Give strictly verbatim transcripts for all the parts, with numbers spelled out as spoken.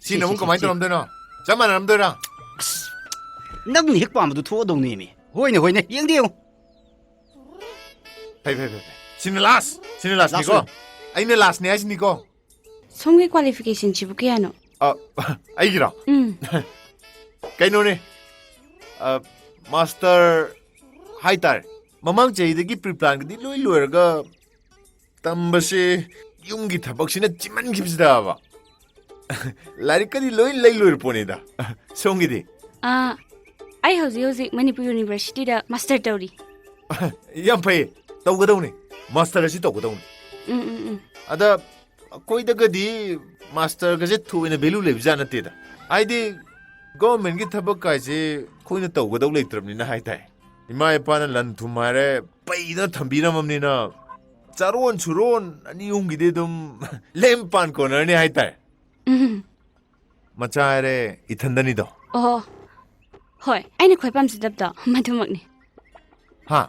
ꯁꯤꯅ ꯑꯃꯨꯛ ꯀꯃꯥꯏꯅ ꯇꯧꯔꯝꯗꯣꯏꯅꯣ? ꯆꯞ ꯃꯥꯟꯅꯔꯝꯗꯣꯏꯔꯥ? ꯅꯪꯅ ꯍꯦꯛ ꯄꯥꯝꯕꯗꯨ ꯊꯣꯛꯑꯗꯧꯅꯦꯃꯤ꯫ ꯍꯣꯏꯅꯦ, ꯍꯣꯏꯅꯦ, ꯌꯦꯡꯗꯤ ꯌꯦꯡꯉꯨ꯫ ꯐꯩ, ꯐꯩ, ꯐꯩ, ꯐꯩ꯫ ꯁꯤꯅ ꯂꯥꯁ, ꯁꯤꯅ ꯂꯥꯁꯅꯤꯀꯣ꯫ ꯂꯥꯁ ꯑꯣꯏ꯫ ꯑꯩꯅ ꯂꯥꯁꯅꯤ ꯍꯥꯏꯁꯤꯅꯤꯀꯣ꯫ ꯁꯣꯝꯒꯤ ꯀ꯭ꯋꯥꯂꯤꯐꯤꯀꯦꯁꯟꯁꯤꯕꯨ ꯀꯌꯥꯅꯣ? ꯑ, ꯑꯩꯒꯤꯔꯣ? ꯎꯝ꯫ ꯀꯩꯅꯣꯅꯦ, ꯑ, ꯃꯥꯁꯇꯔ ꯍꯥꯏꯇꯥꯔꯦ꯫ ꯃꯃꯥꯡ ꯆꯍꯤꯗꯒꯤ ꯄ꯭ꯔꯤ ꯄ꯭ꯂꯥꯟꯒꯗꯤ ꯂꯣꯏ ꯂꯣꯏꯔꯒ ꯇꯝꯕꯁꯦ ꯌꯨꯝꯒꯤ ꯊꯕꯛꯁꯤꯅ ꯆꯤꯟꯃꯟꯈꯤꯕꯁꯤꯗꯕ꯫ ꯂꯥꯏꯔꯤꯛꯀꯗꯤ ꯂꯣꯏ ꯂꯩ ꯂꯣꯏꯔ ꯄꯣꯠꯅꯤꯗ꯫ ꯁꯣꯝꯒꯤꯗꯤ? ꯑꯥ, ꯑꯩ ꯍꯧꯖꯤꯛ ꯍꯧꯖꯤꯛ ꯃꯅꯤꯄꯨꯔ ꯌꯨꯅꯤꯚꯔꯁꯤꯇꯤꯗ ꯃꯥꯁꯇꯔ ꯇꯧꯔꯤ꯫ ꯌꯥꯝ ꯐꯩꯌꯦ, ꯇꯧꯒꯗꯧꯅꯤ꯫ ꯃꯥꯁꯇꯔ ꯑꯁꯤ ꯇꯧꯒꯗꯧꯅꯤ꯫ ꯎꯝ, ꯎꯝ, ꯎꯝ꯫ ꯑꯗ ꯑꯩꯈꯣꯏꯗꯒꯗꯤ ꯃꯥꯁꯇꯔꯒꯁꯦ ꯊꯣꯏꯅ ꯚꯦꯂꯨ ꯂꯩꯕꯖꯥꯠ ꯅꯠꯇꯦꯗ꯫ ꯍꯥꯏꯗꯤ ꯒꯣꯔꯃꯦꯟꯒꯤ ꯊꯕꯛ ꯀꯥꯏꯁꯦ ꯑꯩꯈꯣꯏꯅ ꯇꯧꯒꯗꯧ ꯂꯩꯇ꯭ꯔꯕꯅꯤꯅ ꯍꯥꯏꯇꯥꯔꯦ꯫ ꯏꯃꯥ ꯏꯄꯥꯅ ꯂꯟ ꯊꯨꯝ ꯍꯥꯏꯔꯦ ꯄꯩꯗꯅ ꯊꯝꯕꯤꯔꯝꯃꯕꯅꯤꯅ ꯆꯥꯔꯣꯟ ꯁꯨꯔꯣꯟ ꯑꯅꯤ ꯑꯍꯨꯝꯒꯤꯗꯤ ꯑꯗꯨꯝ ꯂꯦꯝ ꯄꯥꯟ ꯀꯣꯟꯅꯔꯅꯤ ꯍꯥꯏꯇꯥꯔꯦ꯫ ꯎꯝ꯫ ꯃꯆꯥ ꯍꯥꯏꯔꯦ ꯏꯊꯟꯗꯅꯤꯗꯣ꯫ ꯑꯣ, ꯍꯣꯏ, ꯑꯩꯅ ꯈ꯭ꯋꯥꯏ ꯄꯥꯝꯖꯗꯕꯗꯣ ꯃꯗꯨꯃꯛꯅꯤ꯫ ꯍꯥ?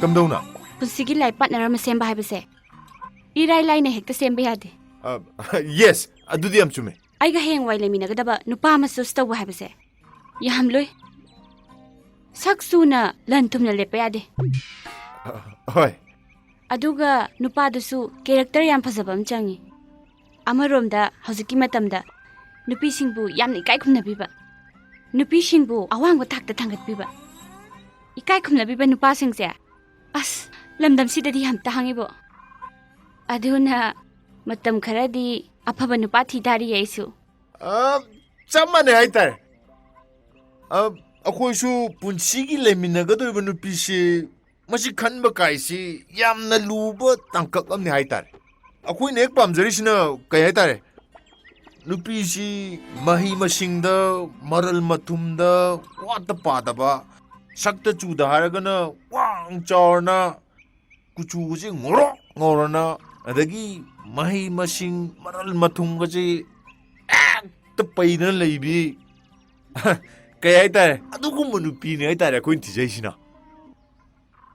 ꯀꯝꯗꯧꯅ? ꯄꯨꯟꯁꯤꯒꯤ ꯂꯥꯏꯐ ꯄꯥꯔꯠꯅꯔ ꯑꯃ ꯁꯦꯝꯕ ꯍꯥꯏꯕꯁꯦ ꯏꯔꯥꯏ ꯂꯥꯏꯅ ꯍꯦꯛꯇ ꯁꯦꯝꯕ ꯌꯥꯗꯦ꯫ ꯑ, ꯌꯦꯁ, ꯑꯗꯨꯗꯤ ꯌꯥꯝ ꯆꯨꯝꯃꯦ꯫ ꯑꯩꯒ ꯍꯌꯦꯡꯋꯥꯏ ꯂꯩꯃꯤꯟꯅꯒꯗꯕ ꯅꯨꯄꯥ ꯑꯃ ꯆꯨꯁ ꯇꯧꯕ ꯍꯥꯏꯕꯁꯦ ꯌꯥꯝ ꯂꯨꯏ꯫ ꯁꯛ ꯆꯨꯅ ꯂꯟ ꯊꯨꯝꯅ ꯂꯦꯞꯄ ꯌꯥꯗꯦ꯫ ꯍꯣꯏ꯫ ꯑꯗꯨꯒ ꯅꯨꯄꯥꯗꯨꯁꯨ ꯀꯦꯔꯦꯛꯇꯔ ꯌꯥꯝ ꯐꯖꯕ ꯑꯃ ꯆꯪꯉꯤ꯫ ꯑꯃꯔꯣꯝꯗ ꯍꯧꯖꯤꯛꯀꯤ ꯃꯇꯝꯗ ꯅꯨꯄꯤꯁꯤꯡꯕꯨ ꯌꯥꯝꯅ ꯏꯀꯥꯏ ꯈꯨꯝꯅꯕꯤꯕ, ꯅꯨꯄꯤꯁꯤꯡꯕꯨ ꯑꯋꯥꯡꯕ ꯊꯥꯛꯇ ꯊꯥꯡꯒꯠꯄꯤꯕ, ꯏꯀꯥꯏ ꯈꯨꯝꯅꯕꯤꯕ ꯅꯨꯄꯥꯁꯤꯡꯁꯦ, ꯑꯁ, ꯂꯝꯗꯝꯁꯤꯗꯗꯤ ꯌꯥꯝ ꯇꯥꯡꯉꯤꯕꯣ꯫ ꯑꯗꯨꯅ ꯃꯇꯝ ꯈꯔꯗꯤ ꯑꯐꯕ ꯅꯨꯄꯥ ꯊꯤ ꯇꯥꯔꯤꯌꯦ ꯑꯩꯁꯨ꯫ ꯑ, ꯆꯞ ꯃꯥꯟꯅꯩ ꯍꯥꯏꯇꯥꯔꯦ꯫ ꯑ, ꯑꯩꯈꯣꯏꯁꯨ ꯄꯨꯟꯁꯤꯒꯤ ꯂꯩꯃꯤꯟꯅꯒꯗꯧꯔꯤꯕ ꯅꯨꯄꯤꯁꯤ ꯃꯁꯤ ꯈꯟꯕ ꯀꯥꯏꯁꯤ ꯌꯥꯝꯅ ꯂꯨꯕ ꯇꯥꯡꯀꯛ ꯑꯃꯅꯤ ꯍꯥꯏꯇꯥꯔꯦ꯫ ꯑꯩꯈꯣꯏꯅ ꯍꯦꯛ ꯄꯥꯝꯖꯔꯤꯁꯤꯅ ꯀꯩ ꯍꯥꯏꯇꯥꯔꯦ? ꯅꯨꯄꯤꯁꯤ ꯃꯍꯩ ꯃꯁꯤꯡꯗ, ꯃꯔꯜ ꯃꯊꯨꯝꯗ ꯋꯥꯠꯇ ꯄꯥꯗꯕ, ꯁꯛꯇ ꯆꯨꯗ ꯍꯥꯏꯔꯒꯅ ꯋꯥꯡ ꯆꯥꯎꯔꯅ, ꯀꯨꯆꯨꯒꯁꯦ ꯉꯧꯔꯣꯛ ꯉꯧꯔꯅ, ꯑꯗꯒꯤ ꯃꯍꯩ ꯃꯁꯤꯡ ꯃꯔꯜ ꯃꯊꯨꯝꯒꯁꯦ ꯍꯦꯛꯇ ꯄꯩꯗꯅ ꯂꯩꯕꯤ꯫ ꯀꯩ ꯍꯥꯏꯇꯥꯔꯦ? ꯑꯗꯨꯒꯨꯝꯕ ꯅꯨꯄꯤꯅꯦ ꯍꯥꯏꯇꯥꯔꯦ ꯑꯩꯈꯣꯏꯅ ꯊꯤꯖꯩꯁꯤꯅ꯫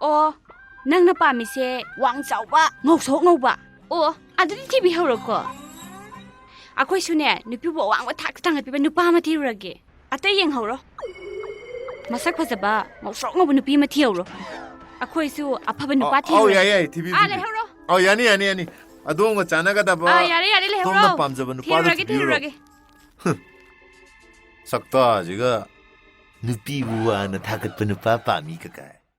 ꯑꯣ, ꯅꯪꯅ ꯄꯥꯝꯃꯤꯁꯦ ꯋꯥꯡ ꯆꯥꯎꯕ, ꯉꯧꯁꯣꯛ ꯉꯧꯕ, ꯑꯣ, ꯑꯗꯨꯗꯤ ꯊꯤꯕꯤꯍꯧꯔꯣꯀꯣ꯫ ꯑꯩꯈꯣꯏꯁꯨꯅꯦ, ꯅꯨꯄꯤꯕꯨ ꯑꯋꯥꯡꯕ ꯊꯥꯛꯇ ꯊꯥꯡꯒꯠꯄꯤꯕ ꯅꯨꯄꯥ ꯑꯃ ꯊꯤꯔꯨꯔꯒꯦ꯫ ꯑꯇꯩ ꯌꯦꯡꯍꯧꯔꯣ꯫ ꯃꯁꯛ ꯐꯖꯕ, ꯉꯧꯁ꯭ꯔꯣꯛ ꯉꯧꯕ ꯅꯨꯄꯤ ꯑꯃ ꯊꯤꯍꯧꯔꯣ꯫ ꯑꯩꯈꯣꯏꯁꯨ ꯑꯐꯕ ꯅꯨꯄꯥ ꯑꯧ, ꯑꯧ, ꯊꯤꯔꯨꯔꯒꯦ꯫ ꯌꯥꯏ, ꯌꯥꯏ, ꯊꯤꯕꯤꯌꯨ, ꯑꯥ, ꯊꯤꯕꯤꯌꯨ꯫ ꯂꯩꯍꯧꯔꯣ꯫ ꯑꯧ, ꯌꯥꯅꯤ, ꯌꯥꯅꯤ, ꯌꯥꯅꯤ꯫ ꯑꯗꯣꯝꯒ ꯆꯥꯟꯅꯒꯗꯕ, ꯑꯥ, ꯌꯥꯔꯦ, ꯌꯥꯔꯦ, ꯂꯩꯍꯧꯔꯣ꯫ ꯑꯗꯣꯝꯅ ꯄꯥꯝꯖꯕ ꯅꯨꯄꯥꯗꯣ ꯊꯤꯔꯨꯔꯒꯦ, ꯊꯤꯕꯤꯔꯣ꯫ ꯊꯤꯔꯨꯔꯒꯦ꯫ ꯍꯨꯝ꯫ ꯁꯛꯇꯥꯁꯤꯒ ꯅꯨꯄꯤꯕꯨ ꯋꯥꯅ ꯊꯥꯒꯠꯄ ꯅꯨꯄꯥ ꯄꯥꯝꯃꯤ ꯀꯀꯥꯏ꯫